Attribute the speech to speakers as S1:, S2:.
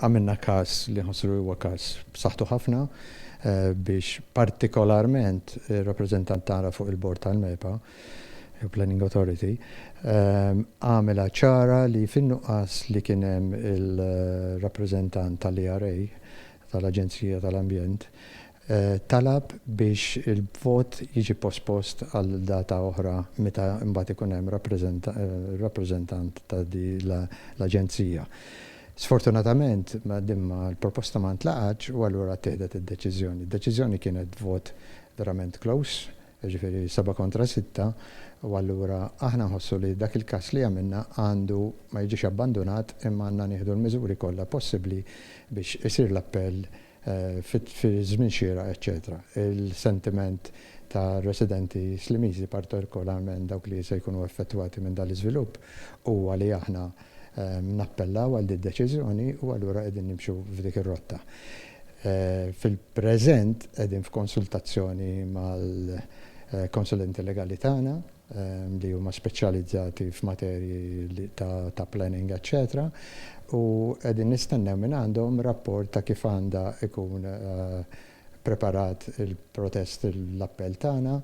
S1: Għamilna każ li nħossu li huwa każ b'saħħtu ħafna biex partikolarment ir-rappreżentant tagħna fuq il-bord tal-MEPA, Planning Authority, għamilha ċara li fin-nuqqas li kien hemm il-rappreżentant tal-ERA, tal-Aġenzija tal-Ambjent, talab biex il-vot jiġi pospost għal data oħra meta mbagħad ikun hemm rappreżentant ta' di l-aġenzija. Sfortunatament din ma l-proposta ma ntlaqatx u allura ttieħdet id-deċiżjoni. Id-deċiżjoni kienet vot verament close, jiġifieri 7 kontra 6, u allura aħna nħossu li dak il-każ li għamilna għandu ma jiġix abbandunat, imma għandna nieħdu l-miżuri kollha possibbli biex isir l-appell fi żmien xieraq, eċċetera. Il-sentiment ta' residenti Slimiżi, partikolarment dawk li se jkunu effettwati minn dal-iżvilupp, huwa li aħna nappellaw għal din deċiżjoni u allura qegħdin nimxu f'dik ir-rotta. Fil-preżent qegħdin f'konsultazzjoni mal-konsulenti legali tagħna li huma speċjalizzati f'materji ta' planning, eccetera, u qegħdin nistennew minn għandhom rapport ta' kif għandha ikun preparat il-protest, l-appell tagħna.